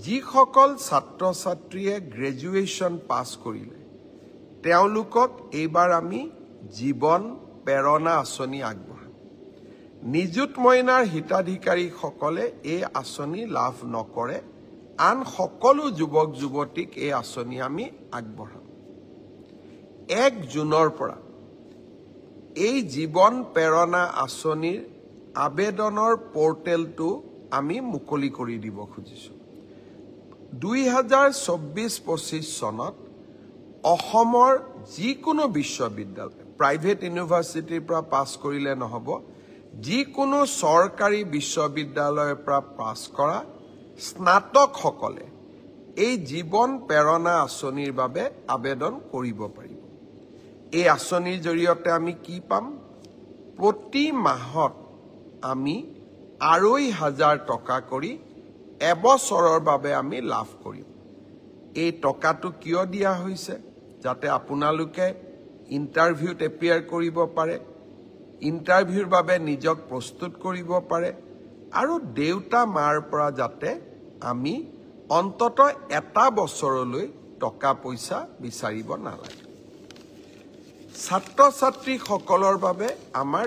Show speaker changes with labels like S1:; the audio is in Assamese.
S1: যিসকল ছাত্ৰ ছাত্ৰীয়ে গ্ৰেজুৱেশ্যন পাছ কৰিলে, তেওঁলোকক এইবাৰ আমি জীৱন প্ৰেৰণা আঁচনি আগবঢ়াম। নিযুত মইনাৰ হিতাধিকাৰীসকলে এই আঁচনি লাভ নকৰে। আন সকলো যুৱক যুৱতীক এই আঁচনি আমি আগবঢ়াম। 1 জুনৰ পৰা এই জীৱন প্ৰেৰণা আঁচনিৰ আবেদনৰ পৰ্টেলটো আমি মুকলি কৰি দিব খুজিছোঁ। 2024-25 চনত অসমৰ যিকোনো বিশ্ববিদ্যালয়, প্ৰাইভেট ইউনিভাৰ্চিটিৰ পৰা পাছ কৰিলে নহ'ব, যিকোনো চৰকাৰী বিশ্ববিদ্যালয়ৰ পৰা পাছ কৰা স্নাতকসকলে এই জীৱন প্ৰেৰণা আঁচনিৰ বাবে আবেদন কৰিব পাৰিব। এই আঁচনিৰ জৰিয়তে আমি কি পাম? প্ৰতি মাহত আমি 2500 টকা কৰি এবছৰৰ বাবে আমি লাভ কৰিম। এই টকাটো কিয় দিয়া হৈছে? যাতে আপোনালোকে ইণ্টাৰভিউত এপিয়াৰ কৰিব পাৰে, ইণ্টাৰভিউৰ বাবে নিজক প্ৰস্তুত কৰিব পাৰে আৰু দেউতা মাৰ পৰা যাতে আমি অন্ততঃ এটা বছৰলৈ টকা পইচা বিচাৰিব নালাগে। ছাত্ৰ ছাত্ৰীসকলৰ বাবে আমাৰ